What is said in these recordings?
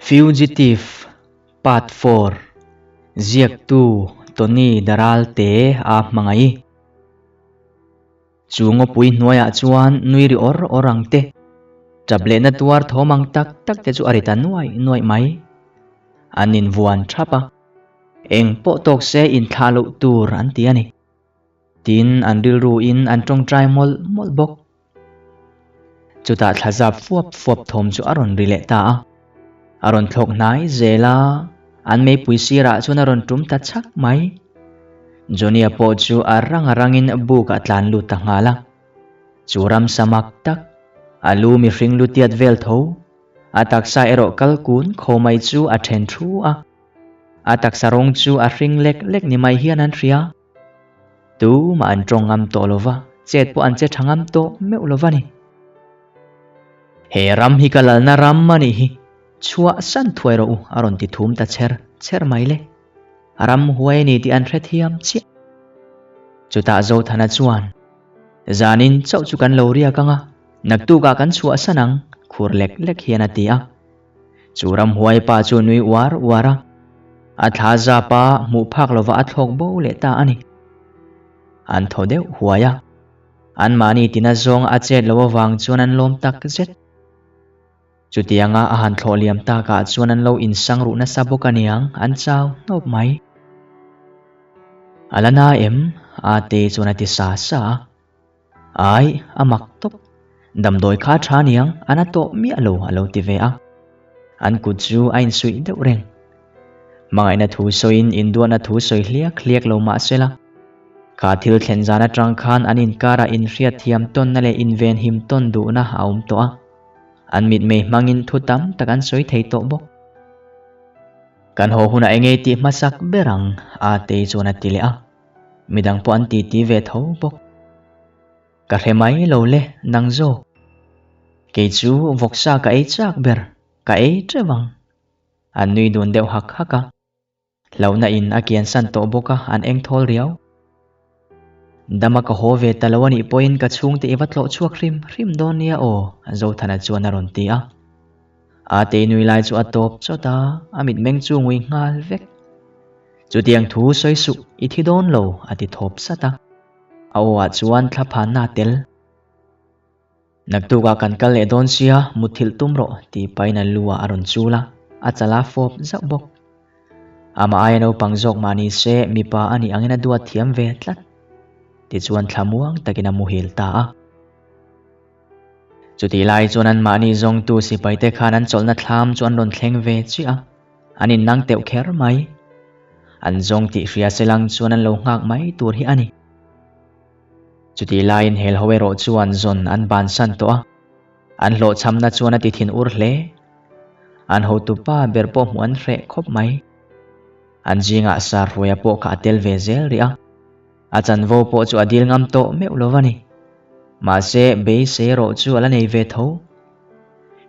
Fugitive Part 4 Ziaktu Tony Daralte a hmangaih. Chu ngawpui hnuaiah chuan nui ri awr awr ang te, tap lehna tuar thawm ang tak tak te chu a ri ta nuaih nuaih mai. An invuan thap a, eng pawh tawk se inthlah loh tur an ti a ni. Tin, an rilru in an tawngtai mawlh mawlh bawk. Chutah thlazap fuap fuap thawm chu a rawn ri leh ta a. A rawn thlawk hnai zel a, an meipui sirah chuan a rawn tum ta chhak mai. Johnny-a pawh chu a rang a rangin buk a tlan lut ta nghal a. Chu ramsa mak tak, a lu mihring lu tiat vel tho, a taksa erawh kal kun kho mai chu a then thu a. A taksa rawng chu a hring lek lek ni mai hian an hria. Tumah an tawng ngam tawh lo va, chet pawh an che tha ngam tawh meuh lo va ni. He ram hi ka lalna ram a nih hi, chhuah san thuai rawh u a rawn ti thum ta chher chher mai le. A ram huai a ni tih an hrethiam chiah. Chutah Zothana chuan, Zanin chauh chu kan lo riak ang a, naktukah kan chhuah san ang, khur lek lek hian a ti a. Chu ramhuai pa chu nui uar uar a, a thla zap a, hmuh phak lova a thlawk bo leh ta a ni. An thaw deuh huai a, anmahni tina zawng a chet loh avang chuan an lawm tak zet. Chutianga a han thlawh liam takah chuan an lo insang ruh nasa bawk a niang, an chau hnawp mai. A la na em? Ate chuan a ti sa sa a. Ai, a mak tawp. Damdawi kha tha niang, a na tawh miah lo a lo ti ve a. An kut chu a insuih deuh reng. Hmangaihna thu sawiin induahna thu sawi hliak hliak lo mah se la. Kha thil thlen zan atang khan an inkarah inhriat thiam tawnna leh invenhim tawn duhna a awm tawh a. An mitmei hmangin thu tam tak an sawi thei tawh bawk. Kan haw hunah eng ei tih hmasak ber ang, Atei chuan a ti leh a. Midang pawh an titi ve tho bawk. Ka hre mai lo le, nang zawk. Kei chu vawksa ka ei chak ber, ka ei teuh ang. An nui dun deuh hak hak a. Hlauhna in a kian san tawh bawk a, an eng thawl riau. Dama ka haw ve ta lo a nih pawhin ka chhungte i va tlawh chhuak hrim hrim dawn nia aw, Zothana chuan a rawn ti a. Atei nui lai chu a tawp chawt a, a mitmeng chu ngui nghal vek. Chutiang thu sawi suh, i thi dawn lo, a ti thawp sat a. A aw ah chuan thla phanna a tel. Naktukah kan kal leh dawn sia, mutthilh tum rawh, tih pahin a lu ah a rawn chul a, a chal a fawp zauh bawk. Amah aia naupang zawk mah ni se, mipa a nih angin a duat thiam ve tlat. Tichuan thla muang takin a muhil ta a. Chutih lai chuan anmahni zawngtu sipaite khan an chawlhna thlam chu an rawn thleng ve chiah a. An innang teuh kher mai. An zawng tih hria se lang chuan an lo nghak mai tur hi a ni. Chutih laiin helho erawh chuan zawn an bansan tawh a, an hlawhchhamna chuan a ti thin ur hle. An hotupa ber pawh hmuh an hreh khawp mai. An zingah Sarhruaia pawh kha a tel ve zel rih a, a chanvo pawh chu a dil ngam tawh meuh lo va ni. Mahse, beisei erawh chu a la nei ve tho.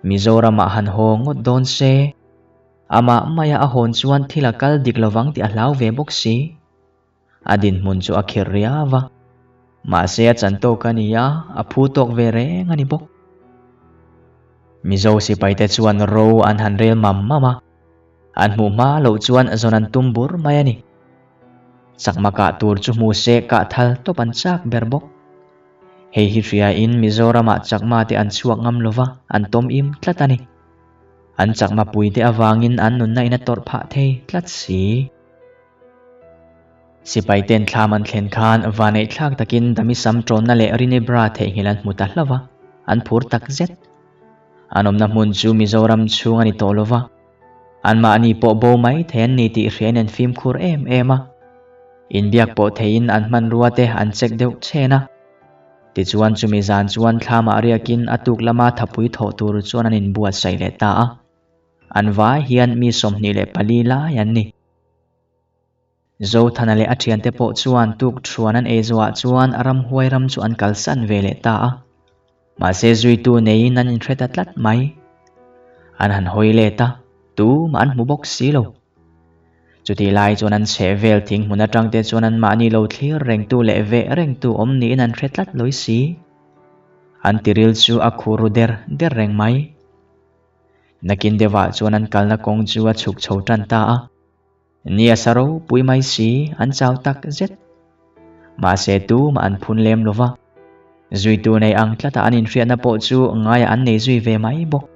Mizoramah han haw ngawt dawn se. Amah maia a hawn chuan thil a kal dik lovang tih a hlau ve bawk si. A dinhmun chu a khirh riau a. Mahse a chan tawk a ni a, a phu tawk ve reng a ni bawk. Mizo sipaite chuan ro an han rel mam mam a, an hmuh hma loh chuan zawn an tum bur mai a ni. Chakma kah tur chu hmu se kah thal tawp an chak ber bawk. Hei hi hriain Mizoramah chakma te an chhuak ngam lova, an tawm im tlat a ni. An chakma puite avangin an nunna in a tawrh phah thei tlat si. Sipai ten thlam an thlen khan vaneih thlak takin Damisam tawnna leh Rinibra theihnghilh an hmu ta hlauh a, an phur tak zet. An awmna hmun chu Mizoram chhung a ni tawh lova, anmahni pawh bo mai thei an ni tih hriain an fimkhur em em a. Inbiak pawh theiin an hmanrua te an check deuh chhen a. Tichuan chumi zan chuan thlamah riakin a tuk lama thapui thawh tur chuan an inbuatsaih leh ta a. An vai hian mi 24 lai an ni. Zothana leh a thiante pawh chuan tuk thuan an ei zawhah chuan ramhuai ram chu an kalsan ve leh ta a. Mahse zuitu neiin an inhre ta tlat mai. An han hawi let a, tumah an hmu bawk si lo. Chutih lai chuan an chheh vel thing hmun atangte chuan anmahni lo thlir rengtu leh veh rengtu awm niin an hre tlat lawi si. An tiril chu a khur ru der der reng mai. Nakin deuhah chuan an kalna kawng chu a chhuk chho tan ta a. Ni a sa ropui mai si, an chau tak zet. Mahse tumah an phun lem lo va. Zuitu nei ang tlata an inhriatna pawh chu ngaiah an nei zui ve mai bawk.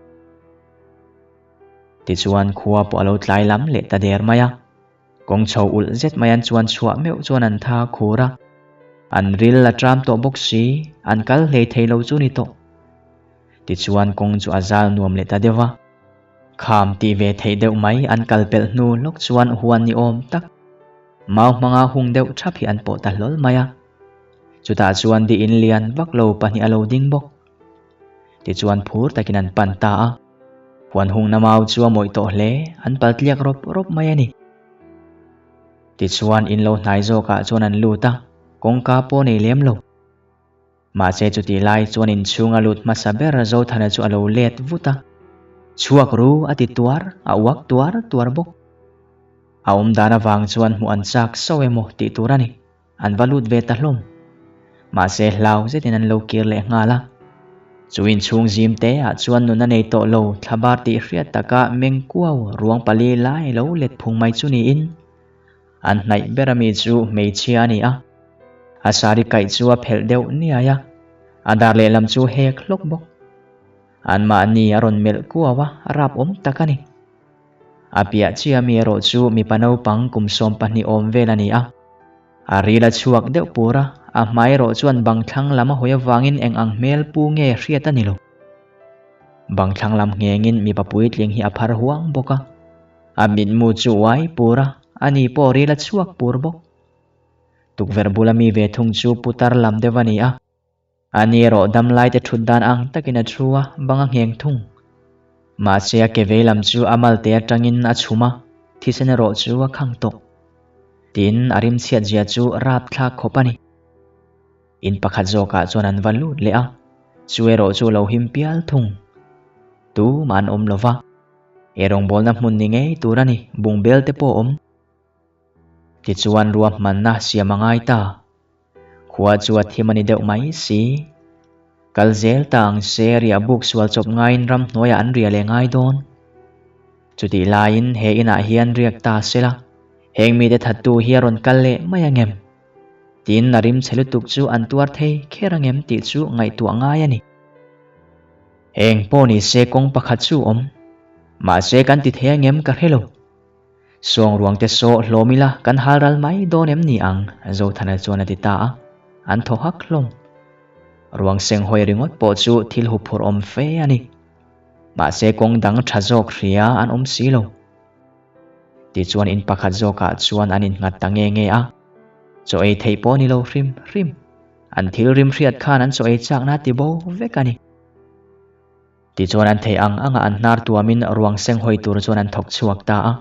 Tichuan khua pawh a lo tlai lam leh ta der mai a. Kawng chho ulh zet mai an chuan chhuah meuh chuan an tha khur a. An ril a tram tawh bawk si, an kal hlei thei lo chu ni tawh. Tichuan kawng chu a zal nuam leh ta deuh a. Kham tih ve theih deuh mai an kal pelh hnu lawk chuan huan ni awm tak, mau hmanga hung deuh thap hi an pawh ta hlawl mai a. Chutah chuan di in lian vak lo pahnih a lo ding bawk. Tichuan phur takin an pan ta a. Huan hungna mau chu a mawih tawh hle, an pal tliak rawp rawp mai a ni. Tichuan in lo hnai zawkah chuan an lut a, kawngka pawh nei lem lo. Mahse chutih lai chuan inchhung a lut hmasa ber Zothana chu a lo let vut a. Chhuak ru a ti tuar, a uak tuar tuar bawk. A awm dan avang chuan hmuh an chak sauh emaw tih tur a ni. An va lut ve ta hlawm. Mahse hlau zetin an lo kir leh nghal a. Chu inchhung zim te ah chuan nun a nei tawh lo thlabar tih hriat taka meng kuau ruang pali lai lo let phung mai chu niin an hnaih ber ami chu hmeichhia a ni a. A sari kaih chu a phelh deuh niai a, a dar lehlam chu hek hlawk bawk. Anmahni a rawn melh kuau a, a rap awm tak a ni. A piah chiah mi erawh chu mipa naupang kum 12 awm vel a ni a. A ril a chhuak deuh pur a, a hmai erawh chuan bang thlang lam a hawi avangin eng ang hmel pu nge hriat a ni lo. Bang thlang lam nghengin mipa puitling hi a phar huang bawk a. A mitmu chu uai pur a, ani pawh ril a chhuak pur bawk. Tukverh bula mi ve thung chu putar lam deuh a ni a. Ani erawh damlai te thut dan ang takin a thu a, bang a ngheng thung. Mahse a ke vei lam chu a malte atangin a chhum a, thisen erawh chu a khang tawh. Tin, a rimchhiat zia chu rapthlak khawp a ni. In pakhat zawkah chuan an va lut leh a, chu erawh chu lo him pial thung. Tumah an awm lo va, he rawngbawlna hmun ni ngei tur a ni, bungbel te pawh a awm. Tichuan ruahmanna siam a ngai ta. Khua chu a thim a ni deuh mai si. Kal zel ta ang se riah buk sual chawp ngaiin ramhnuaiah an riah leh ngai dawn. Chutih laiin he inah hian riak ta sela, heng mite thattu hi a rawn kal leh mai angem? Tin, a rim chhe lutuk chu an tuar thei kher angem tih chu ngaihtuah ngai a ni. Eng pawh ni se kawng pakhat chu awm. Mahse kan ti thei angem ka hre lo. Sawng ruang te saw hlawm ila kan hal ral mai dawn em ni ang? Zothana chuan a ti ta a, an thaw hak hlawm. Ruang seng hawi ringawt pawh chu thil huphurh awm fe a ni. Mahse kawng dang tha zawk hria an awm si lo. Tichuan in pakhat zawkah chuan an innghat ta nge nge a, chaw ei theih pawh ni lo hrim hrim. An thil rim hriat khan an chaw ei chakna a ti bo vek a ni. Tichuan an theih ang anga an hnar tuamin ruang seng hawi tur chuan an thawk chhuak ta a.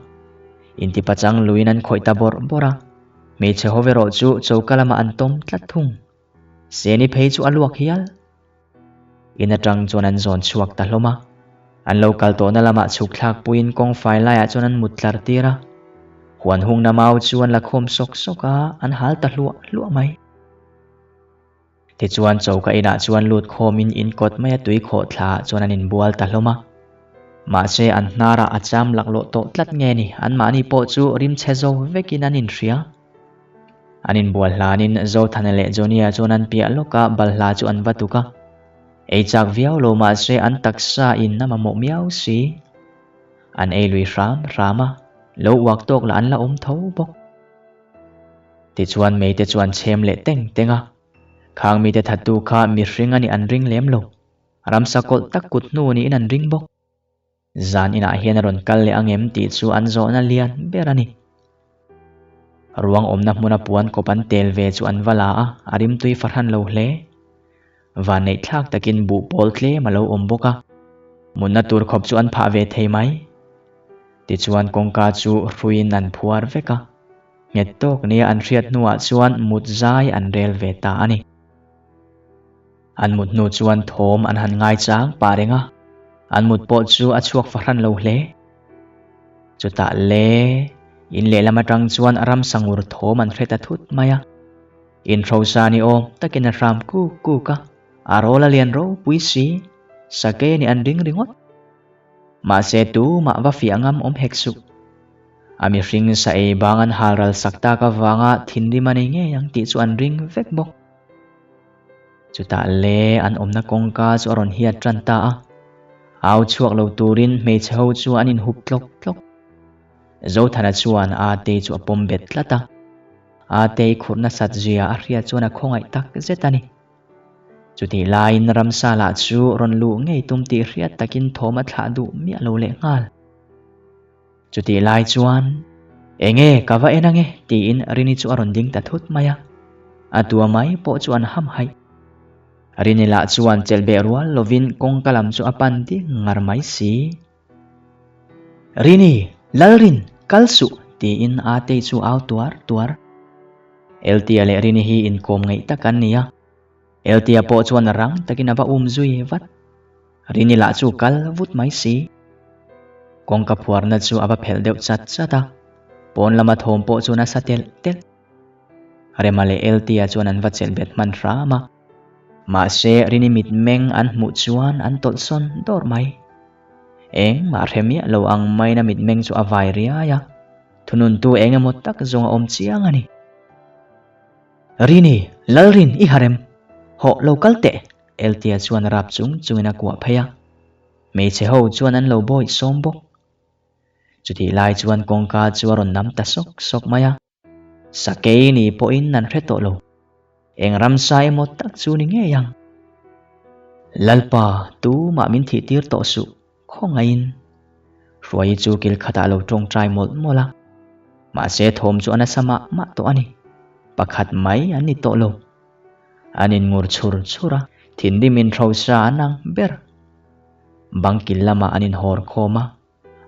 Intipachang luiin an khawih ta bawrh bawrh a. Hmeichhe ho erawh chu choka lamah an tawm tlat thung. Seni phei chu a luak hial. In atang chuan an zawn chhuak ta hlawm a. An lo kal tawhna lamah chhuk thlak puiin kawng fai laiah chuan an mut tlar tir a. Huan hungna mau chu an la khawm sawk sawk a, an hal ta hluah hluah mai. Tichuan choka inah chuan lut khawmin in kawt maia tui khawh thla chuan an inbual ta hlawm a. Mahse an hnarah a cham laklawh tawh tlat nge ni, anmahni pawh chu rimchhe zo vekin an inhria. An inbual hlanin Zothana leh Johnny-a chuan an piah lawka balhla chu an va tuk a. Ei chak viau lo mahse an taksa in a mamawh miau si. An ei lui hram hram a, lo uak tawk lah an la awm tho bawk. Tichuan meite chu an chhem leh teng teng a, khang mite thattu kha mihring a nih an ring lem lo, ramsa kawlh tak kut hnu niin an ring bawk. Zan inah hian a rawn kal leh ang em tih chu an zawhna lian ber a ni. Ruang awmna hmuna puan kawp an tel ve chu an va la a, a rimtui fahran lo hle. Vanneih thlak takin buh pawl tlem a lo awm bawk a, mutna tur khawp chu an phah ve thei mai. Tichuan kawngka chu hruiin an phuar vek a. Nghet tawk nia an hriat hnuah chuan mut zai an rel ve ta a ni. An mut hnu chuan thawm an han ngaichang pah reng a, an mut pawh chu a chhuak fahran lo hle. Chutah le, in lehlam atang chuan ramsangur thawm an hre ta thut mai a. Inhrosa ni awm takin a hram kuk kuk a, a rawl a lian ropui si, sakei a nih an ring ringawt. Mahse tumah va fiah ngam awm hek suh. A mihring sa ei bang an halral sak tak avanga thinrim a nei ngei ang tih chu an ring vek bawk. Chutah le an awmna kawngka chu a rawn hiat tan ta a. Au chhuak lo turin hmeichhe ho chu an inhup tlawk tlawk. Zothana chuan Atei chu a pawm bet tlat a. Atei khurh nasat zia a hriat chuan a khawngaih tak zet a ni. Chutih laiin ramsa lah chu rawn luh ngei tum tih hriat takin thawm a thlah duh miah lo leh nghal. Chutih lai chuan, Enge ka va en ange? tiin Rini chu a rawn ding ta thut mai a. A tua mai pawh chu an ham haih. Rini lah chuan chelh beh rual lovin kawngka lam chu a pan ding ngar mai si. Rini, Lalrin, kal suh! tiin Atei chu au tuar tuar. Eltia leh Rini hi inkawm ngeih tak an ni a. Eltia pawh chuan rang takin a va um zui vat. Rini lah chu kal vut mai si. Kawngka phuarna chu a va phelh deuh chat chat a, pawn lama thawm pawh chu nasa telh telh. Rema leh Eltia chuan an va chelh bet hman hram a. Mahse Rini mitmeng an hmuh chuan an tawlh sawn dawr mai. Engmah hre miah lo ang maiin a mitmeng chu a vai riai a. Thununtu eng emaw tak zawng a awm chiang a ni. Rini, Lalrin, i harem! Hawh, lo kal teh! Eltia chuan rap chung chungin a kuah phei a. Hmeichhe ho chuan an lo bawih sawm bawk. Chutih lai chuan kawngka chu a rawn nam ta sawk sawk mai a. Sakei ni pawhin an hre tawh lo. Eng ramsa emaw tak chu ni ngei ang. Lalpa, tumah min thih tir tawh suh, khawngaihin. Hruaii chu kil khatah a lo tawngtai mawlh mawlh a. Mahse thawm chu a nasa mah mah tawh a ni. Pakhat mai an ni tawh lo. An inngur chhur chhur a, thinrim inhrosa an ang ber. Bang kil lamah an inhawr khawm a.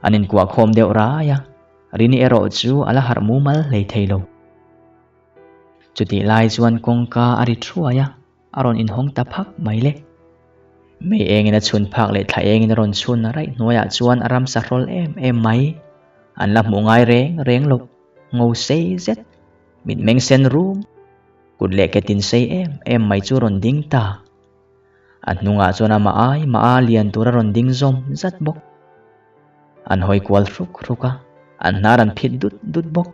An inkuah khawm deuh rai a, Rini erawh chu a la harh mumal hlei thei lo. Chutih lai chuan kawngka a ri thuai a, a rawn inhawng ta phak mai le. Mei engin a chhun phak leh thla engin a rawn chhun raih hnuaiah chuan a ramsa hrawl em em mai. An la hmuh ngai reng reng lo, ngo sei zet, mitmeng sen rum, kut leh ke tin sei em em mai chu rawn ding ta. A hnungah chuan amah ai mah a lian tur a rawn ding zawm zat bawk. An hawi kual hruk hruk a, an hnar an phit dut dut bawk.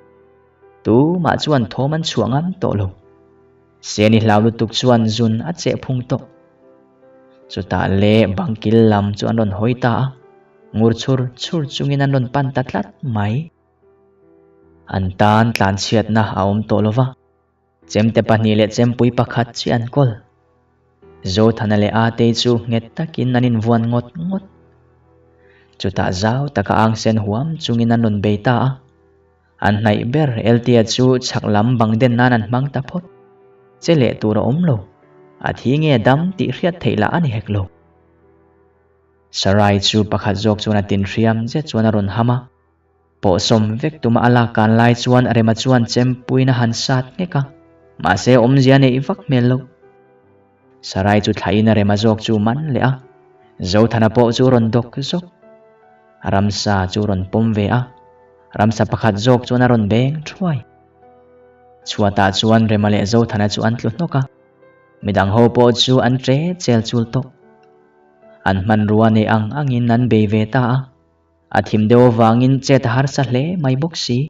Tumah chuan thawm an chhuah ngam tawh lo. Seni hlau lutuk chuan zun a cheh phung tawh. Chutah le bang kil lam chu an rawn hawi ta a, ngur chhur chhur chungin an rawn pan ta tlat mai. An tan tlanchhiatna a awm tawh lo va. Chemte pahnih leh chempui pakhat chiah an kawl. Zothana leh Atei chu nghet takin an invuan ngawt ngawt. Chutah zau taka ang sen huam chungin an rawn bei ta a. An hnaih ber Eltia chu chhak lam bang den nan an hmang ta phawt. Che leh tur a awm lo. A thi nge dam tih hriat theih lah a ni hek lo. Sarai chu pakhat zawk chuan a tinhriam zet chuan a rawn ham a. Pawhsawm vek tuma a lak kan lai chuan Rema chuan chempuiin a han sat nghek a, mahse awmzia neih vak hmel lo. Sarai chu thlain Rema zawk chu man leh a, Zothana pawh chu rawn dawk zawk. Ramsa chu rawn pawm ve a, ramsa pakhat zawk chuan a rawn beng thuai. Chhuatah chuan Rema leh Zothana chu an tlu hnawk a, midang ho pawh chu an ṭe chel chul tawh. An hmanrua neih ang angin an bei ve ta a. A thim deuh avangin chet a harsa hle mai bawk si.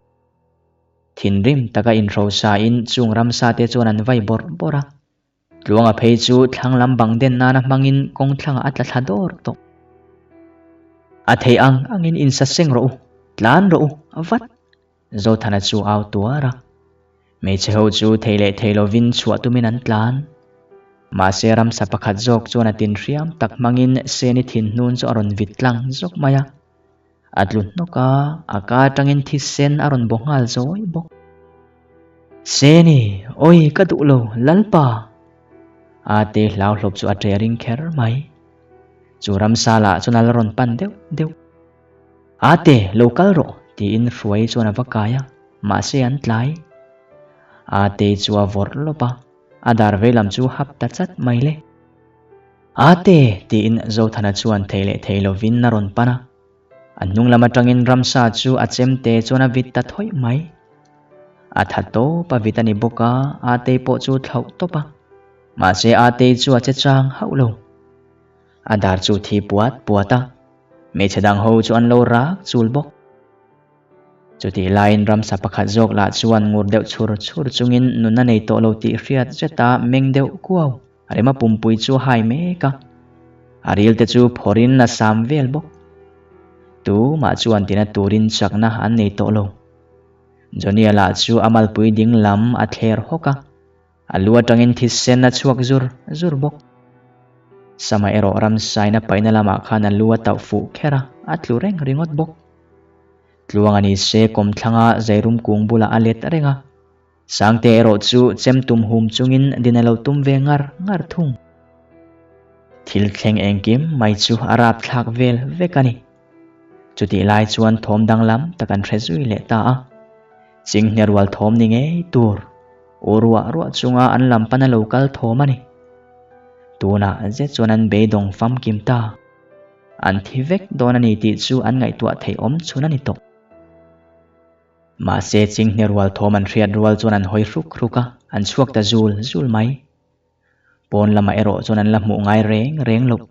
Thinrim taka inhrosain chung ramsate chuan an vai bawrh bawrh a. Tluanga phei chu thlang lam bang den nana hmangin kawng thlangah a tla thla dawr tawh. A theih ang angin insaseng rawh u, tlan rawh u, vat! Zothana chu au tuar a. Hmeichhe ho chu thei leh thei lovin chhuah tumin an tlan. Mahse ramsa pakhat zawk chuan a tin hriam tak hmangin Seni thinhnun chu a rawn vit tlang zawk mai a. A tlu hnawk a, a ka atangin thisen a rawn baw nghal zawi bawk. Seni, awi ka duh lo, Lalpa! Ate hlau hlawp chu a ṭe ring kher mai. Chu ramsa lah chuan a la rawn pan deuh deuh. Ate, lo kal rawh, tiin Hruai chuan a va kai a, mahse an tlai. Ate chu a vawrh lawp a, a dar vei lam chu hap ta chat mai le. Ate, tiin Zothana chuan thei leh thei lovin a rawn pan a. A hnung lam atangin ramsa chu a chemte chuan a vit ta thawih mai. A tha tawp a vit a ni bawk a, Atei pawh chu thlauh tawp a. Mahse Atei chu a che chang hauh lo. A dar chu thi puat puat a. Hmeichhe dang ho chu an lo rak chul bawk. Chutih laiin ramsa pakhat zawk lah chuan ngur deuh chhur chhur chungin nunna nei tawh lo tih hriat zeta meng deuh kuau Rema pumpui chu a hai mek a, a ril te chu phawrhin a sam vel bawk. Tumah chuan tina turin chakna an nei tawh lo. Johnny-a lah chu a malpui ding lam a thler hawk a, a lu atangin thisen a chhuak zur zur bawk. Sama erawh ramsaina paihna lamah khan a lu a tauh fuh kher a, a tlu reng ringawt bawk. Tluang a ni se kawmthlanga zairum kung bulah a let reng a. Sangte erawh chu chem tum hum chungin din a lo tum ve ngar ngar thung. Thil thleng engkim mai chu a rapthlak vel vek a ni. Chutih lai chuan thawm danglam tak an hre zui leh ta a. Chinghne rual thawm ni ngei tur, u ruah ruah chunga an lam pana lo kal thawm a ni. Tunah zet chuan an beidawng famkim ta. An thi vek dawn a ni tih chu an ngaihtuah theih awm chhun a ni tawh. Mahse chinghne rual thawm an hriat rual chuan an hawi hruk hruk a, an chhuak ta zul zul mai. Pawn lamah erawh chuan an la hmuh ngai reng reng loh.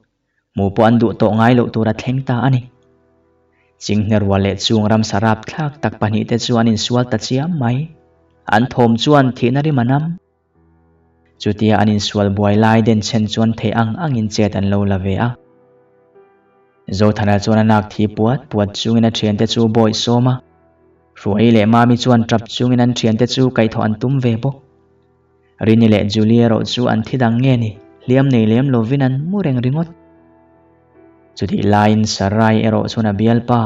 Hmuh pawh an duh tawh ngai loh tur a thleng ta a ni. Chinghne rual leh chung ramsa rapthlak tak pahnihte chu an insual ta chiam mai. An thawm chuan thihna rim a nam. Chutia an insual buai lai den chhen chuan theih ang angin chet an lo la ve a. Zothana chuan a nak thi puat puat chungin a thiante chu bawih sawm a. Hruai leh Mami chuan tap chungin an thiante chu kaihthawh an tum ve bawk. Rini leh Julie erawh chu an thi dang nge ni, hliam nei lem lovin an mu reng ringawt. Chutih laiin Sarai erawh chuan a bialpa,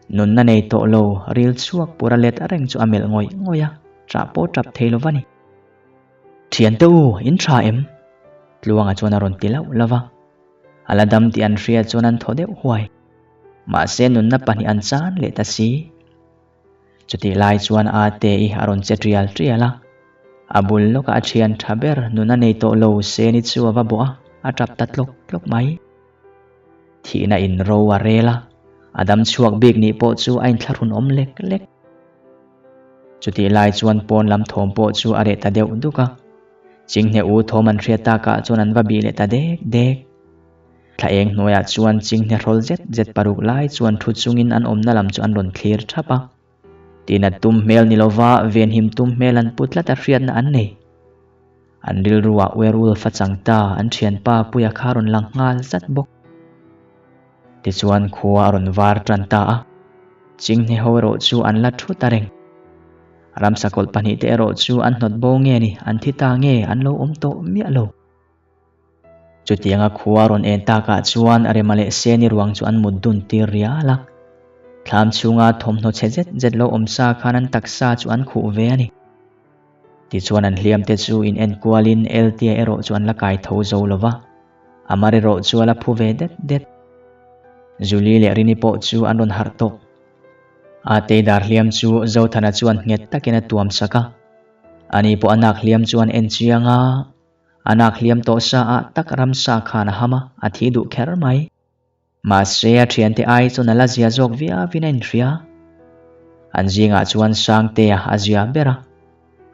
nunna nei tawh lo, ril chhuak pura let reng chu a melh ngawih ngawih a, ṭah pawh ṭap thei lo va ni. Ṭhiante u, in ṭha em? Tluanga chuan a rawn ti lauh lauh va. A la dam tih an hria chuan an thaw deuh huai. Mahse nunna pahnih an chan leh ta si. Chutih lai chuan Ate-i a rawn che tial tial a, a bul lawkah a thian tha ber nun a nei tawh lo Seni chu a va bawh a, a tap ta tlawk tlawk mai. Thihna in ro a rel a, a dam chhuak bik nih pawh chu a inthlahrun awm lek lek. Chutih lai chuan pawn lam thawm pawh chu a reh ta deuh duk a, Chinghne u thawm an hriat takah chuan an va bih leh ta dek dek. Thla eng hnuaiah chuan chinghne hrawl zet zet paruk lai chuan thu chungin an awmna lam chu an rawn thlir thap a. Tinat tum hmel ni lova venhim tum hmel an pu tlat a hriatna an nei. An rilruah werewolf a chang ta an thianpa Puia kha rawn lang nghal zat bawk. Tichuan khua a rawn var tan ta a, chinghne ho erawh chu an la thu ta reng. Ramsa kawlh pahnihte erawh chu an hnawt bo nge ni, an thi ta nge an lo awm tawh miah lo. Chutianga khua rawn en takah chuan Rema leh Seni ruang chu an mut dun tir rial a. Thlam chhunga thawmhnaw chhe zet zet lo awm sa khan an taksa chu an khuh ve a ni. Tichuan an hliamte chu in en kualin Eltia erawh chu an la kai tho zo lo va, Amar erawh chu a la phu ve det det. Julie leh Rini pawh chu an rawn harh tawh. Atei dar hliam chu Zothana chuan nghet takin a tuam sak a. Ani pawh a nak hliam chuan en chiang a. A nak hliam tawh sa ah tak ramsa khan a ham a, a thi duh kher mai. Mahse a thiante ai chuan a la zia zawk viauin a inhria. An zingah chuan Sangtea a zia ber a,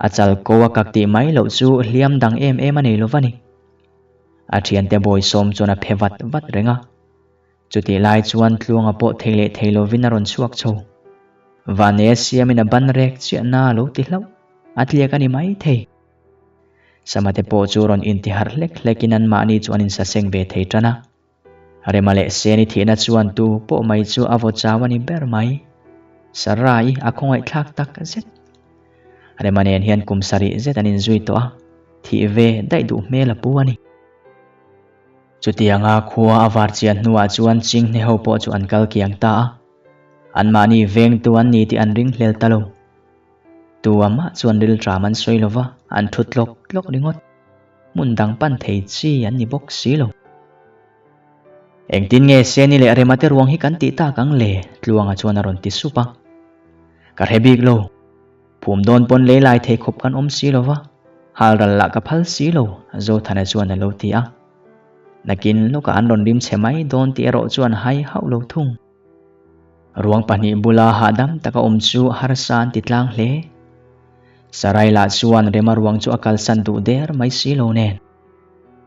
a chal ko a kak tih mai loh chu hliam dang em em a nei lo va ni. A thiante bawisawm chuan a phe vat vat reng a. Chutih lai chuan Tluanga pawh thei leh thei lovin a rawn chhuak chho. Vanneia siamin a ban rek chiah na a lo ti hlauh, a tliak a ni mai thei. Samate pawh chu rawn intiharh hlek hlekin anmahni chu an insaseng ve thei tan a. Rema leh Seni thihna chuan tu pawh mai chu a vaw chau a ni ber mai. Sarah-i a khawngaihthlak tak zet. Rema nen hian kum sarih zet an inzui tawh a, thih ve daih duh hmel a pu a ni. Chutianga khua a var chian hnuah chuan Chinghne ho pawh chu an kal kiang ta a. Anmahni vengtu an ni tih an ringhlel ta lo. Tu amah chuan rilṭam an sawi lo va, an thu tlawk tlawk ringawt. Hmun dang pan thei chi an ni bawk si lo. Engtin nge Seni leh Rema te ruang hi kan tih tak ang le? Tluanga chuan a rawn ti sup a. Ka hre bik lo. Phum dawn pawn lei lai thei khawp kan awm si lo va, hal ral lah ka phal si lo, Zothana chuan a lo ti a. Nakin lawkah an rawn rim chhe mai dawn tih erawh chuan hai hauh lo thung. Ruang pahnih bula hahdam taka awm chu harsa an ti tlang hle. Sarai lah chuan Rema ruang chu a kalsan duh der mai si lo nen.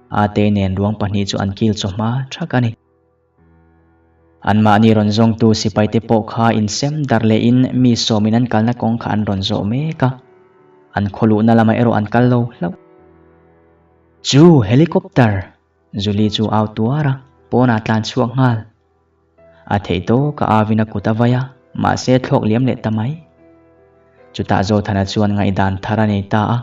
Ate nen ruang pahnih chu an kil chawhma thak a ni. Anmahni rawn zawngtu sipaite pawh kha insem darh lehin mi sawmin an kalna kawng kha an rawn zawh mek a, an khawluhna lamah erawh an kal lo hlauh. Chu helicopter! Julie chu au tuar a, pawnah tlan chhuak nghal. A theih tawk a avin a kut a vai a, mahse thlawk liam leh ta mai. Chutah Zothana chuan ngaihdan thar a nei ta a.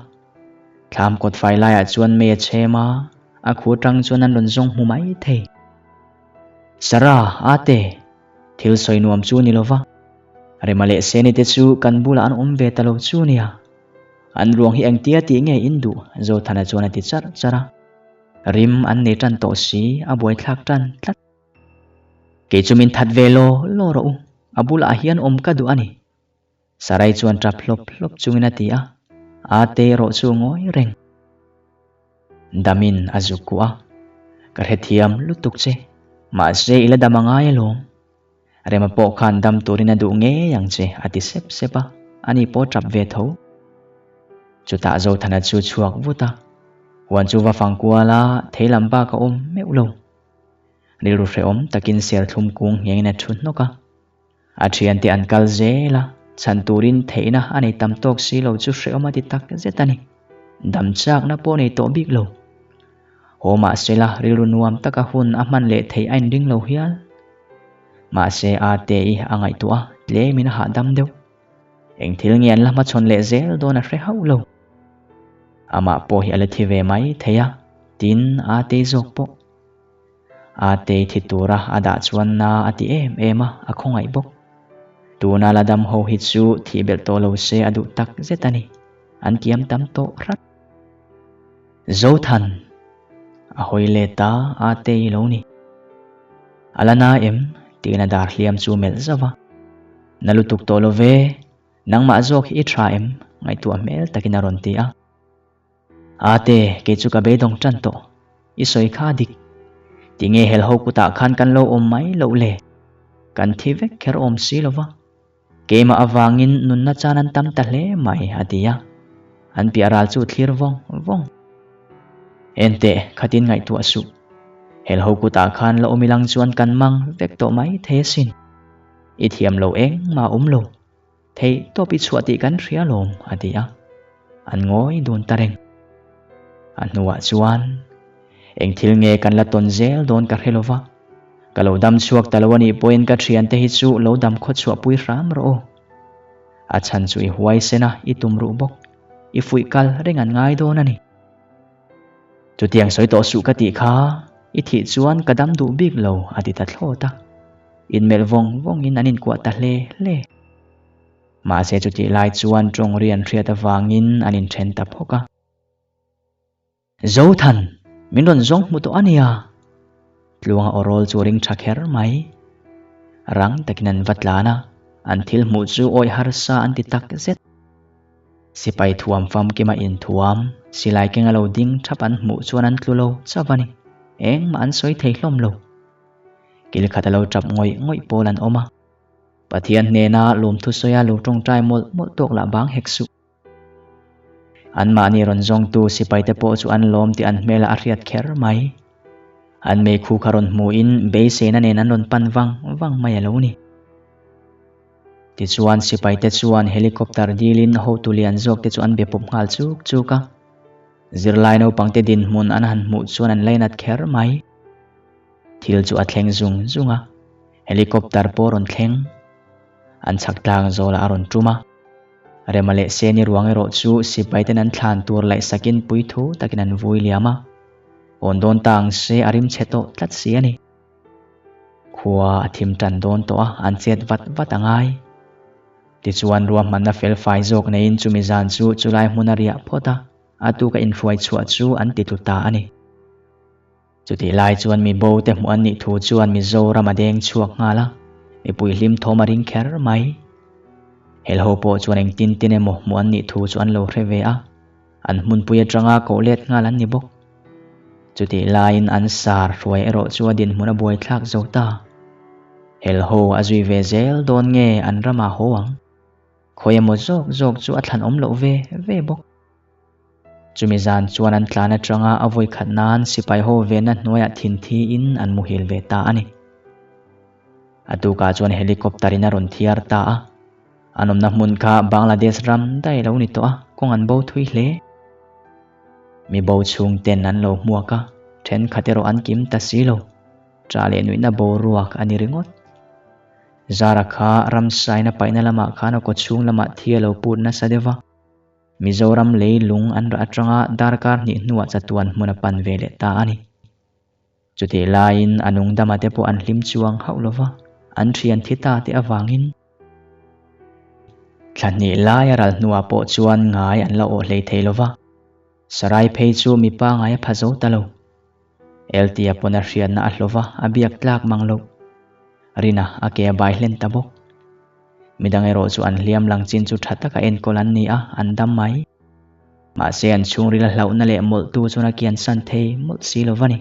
Thlam kawt fai laiah chuan mei a chhem a, a khu atang chuan an rawn zawng hmu mai thei. Sarah, ate, thil sawi nuam chu ni lova. Rema leh Seni te chu kan bulah an awm ve ta lo chu nia. An ruang hi engtia tih nge in duh? Zothana chuan a ti charh charh a. Rim an nei tan tawh si, a buaithlak tan tlat. Kei chu min that ve law law rawh u, a bulah hian awm ka duh a ni. Sarai chuan tap hlawp hlawp chungin a ti a, Ate erawh chu ngawi reng. Damin a zuk kuah a, Ka hrethiam lutuk che, mahse i la dam a ngai alawm. Rema pawh khan dam turin a duh ngei ang che a ti sep sep a, ani pawh tap ve tho. Chutah Zothana chu chhuak vut a, huan chu va fang kual a, thei lam bak a awm meuh lo. Rilru hrehawm takin serthlum kung nghengin a thu hnawk a. A thiante an kal zel a, chhan turin theihna a nei tam tawk si lo chu hrehawm a ti tak zet a ni. Dam chakna pawh nei tawh bik lo. Haw mahsela rilru nuam taka hun a hman leh theih a inring lo hial. Mahse Ate-i a ngaihtuah a, tlemin a hahdam deuh. Eng thil nge an la hmachhawn leh zel dawn a hre hauh lo. Amah pawh hi a la thi ve mai thei a, tin Ate-i zawk pawh. Atei thi tura a dah chuan na a ti em em a, a khawngaih bawk. Tuna la dam ho hi chu thih belh tawh lo se a duh tak zet a ni. An kiam tam tawh hrat. Zothan! A hawi let a, Atei lo ni. A la na em? tiin a dar hliam chu melh zauh a. Na lutuk tawh lo ve, nangmah zawk hi i tha em? ngaihtuah hmel takin a rawn ti a. Ate, kei chu ka beidawng tan tawh. I sawi kha dik. Tinge helho kutah khan kan lo awm mai loh le? Kan thi vek kher awm si lo va. Keimah avangin nunna chan an tam ta hle mai, a ti a. An piah ral chu thlir vawng vawng. Enteh, khatin ngaihtuah suh. Helho kutah khan la awm ilang chuan kan mang vek tawh mai thei asin. I thiam lo engmah awm lo. Theih tawp i chhuah tih kan hria lawm, a ti a. An ngawi dun ta reng. A hnuah chuan, Eng thil nge kan la tawn zel dawn ka hre lo va. Ka lo dam chhuak ta lo a nih pawhin ka thiante hi chu lo dam khaw chhuahpui hram rawh aw. A chhan chu i huaisen a, i tum ruh bawk. I fuih kal reng an ngai dawn a ni. Chutiang sawi tawh suh ka tih kha, i thih chuan ka dam duh bik lo, a ti ta thlawt a. Inmelh vawng vawngin an inkuah ta hle hle. Mahse chutih lai chuan tawng ri an hriat avangin an inthen ta phawk a. Zothan, min rawn zawng hmu tawh a nia! Tluanga aw rawl chu ring tha kher mai. Rang takin an va tlan a, an thil hmuh chu awih harsa an ti tak zet. Sipai thuam famkima inthuam, silai kenga lo ding thap an hmuh chuan an tlu lo chauh a ni. Engmah an sawi thei hlawm lo. Kil khat a lo tap ngawih ngawih pawl an awm a. Pathian hnena lawmthu sawia lo tawngtai mawlh mawlh tawk lah bang hek suh. Anmahni rawn zawngtu sipaite pawh chu an lawm tih an hmelah a hriat kher mai. An meikhu kha rawn hmuhin beiseina nen an rawn pan vang vang mai a lo ni. Tichuan sipaite chuan helicopter dilin hotu lian zawkte chu an be pawp nghal chuk chuk a. Zirlai naupangte dinhmun an han hmuh chuan an lainat kher mai. Thil chu a thleng zung zung a, helicopter pawh a rawn thleng. An chhak tlang zawlah a rawn tum a. Rema leh Seni ruang erawh chu sipaiten an thlan tur laihsakin puithu takin an vui liam a. Hawn dawn ta ang se a rim chhe tawh tlat si a ni. Khua a thim tan dawn tawh a, an chet vat vat a ngai. Tichuan ruahmanna fel fai zawk neiin chumi zan chu chulai hmun a riah phawt a, a tuka inhruai chhuah chu an ti tlu ta a ni. Chutih lai chuan mi bo te hmuh an nih thu chuan Mizoram a deng chhuak nghal a, mipui hlim thawm a ring kher mai. Helho pawh chuan engtin tin emaw hmuh an nih thu chu an lo hre ve a, an hmunpui atanga koh let nghal an ni bawk. Chutih laiin an sar hruai erawh chu a dinhmun a buaithlak zo ta. Helho a zui ve zel dawn nge an ramah haw ang? Khawi emaw zawk zawk chu a thlanawm loh ve ve bawk. Chumi zan chuan an tlan atanga a vawi khat nan sipai ho venna hnuaiah thin thiin an muhil ve ta a ni. A tukah chuan helicopter in a rawn thiar ta a. An awmna hmun kha Bangladesh ram daih a lo ni tawh a, kawng an bo thui hle. Mi bo chhung ten an lo hmuak a, thenkhat erawh an kim ta si lo. Ṭah leh nuihna boruak a ni ringawt. Zara kha ramsaina paihna lamah khan a kawchhung lamah thi a lo put nasa deuh va. Mizoram leilung an rah atanga darkar hnih hnuah chatuan hmun a pan ve leh ta a ni. Chutih laiin a nungdama te pawh an hlim chuang hauh lo va, an thian thi ta te avangin. Thla hnih lai a ral hnuah pawh chuan ngai an la awh hlei thei lo va, Sarai phei chu mipa ngai a pha zo ta lo. Eltia pawn a hriatna a hlawh va, a biak tlak mang lo. Rina a ke a bai hlen ta bawk. Midang erawh chu an hliam lang chin chu tha taka enkawl an ni a, an dam mai. Mahse an chhungril a hlauhna leh mawlhtu chuan a kiansan thei mawlh si lo va ni.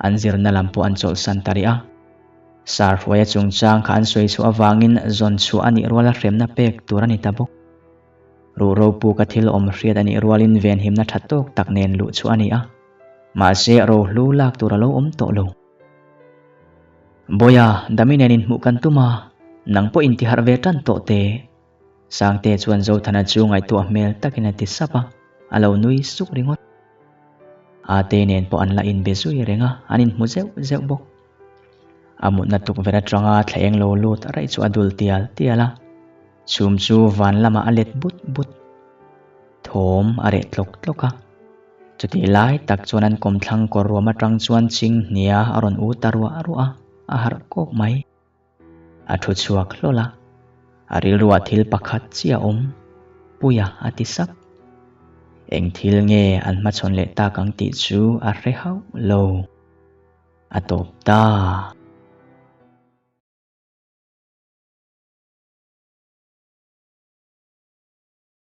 An zirna lam pawh an chawlhsan ta rih a. Sarhruaia chungchang kha an sawi chhuah avangin zawn chhuah a nih ruala hremna pek tur a ni ta bawk. Ruh ropuka thil awm hriat a nih rualin venhimna tha tawk tak nen luh chhuah a ni a. Mahse rohlu lak tur a lo awm tawh lo. Bawiha, Dami nen inhmuh kan tum a, nang pawh intiharh ve tan tawh teh. Sangte chuan Zothana chu ngaihtuah hmel takin a ti sap a, a lo nui suk ringawt. Ate nen pawh an la inbe zui reng a, an inhmu zeuh zeuh bawk. A mutna tukverh atanga thla eng lo lut raih chu a dul tial tial a, chhum chu van lamah a let but but. Thawm a reh tlawk tlawk a, chutih lai tak chuan an kawmthlang kawr ruam atang chuan chinghnia a rawn u ta ruah ruah a, a harh kawk mai. A thu chhuak hlawl a, a rilruah thil pakhat chiah a awm, Puia a ti sap. Eng thil nge an hmachhawn leh tak ang tih chu a hre hauh lo. A tawp ta.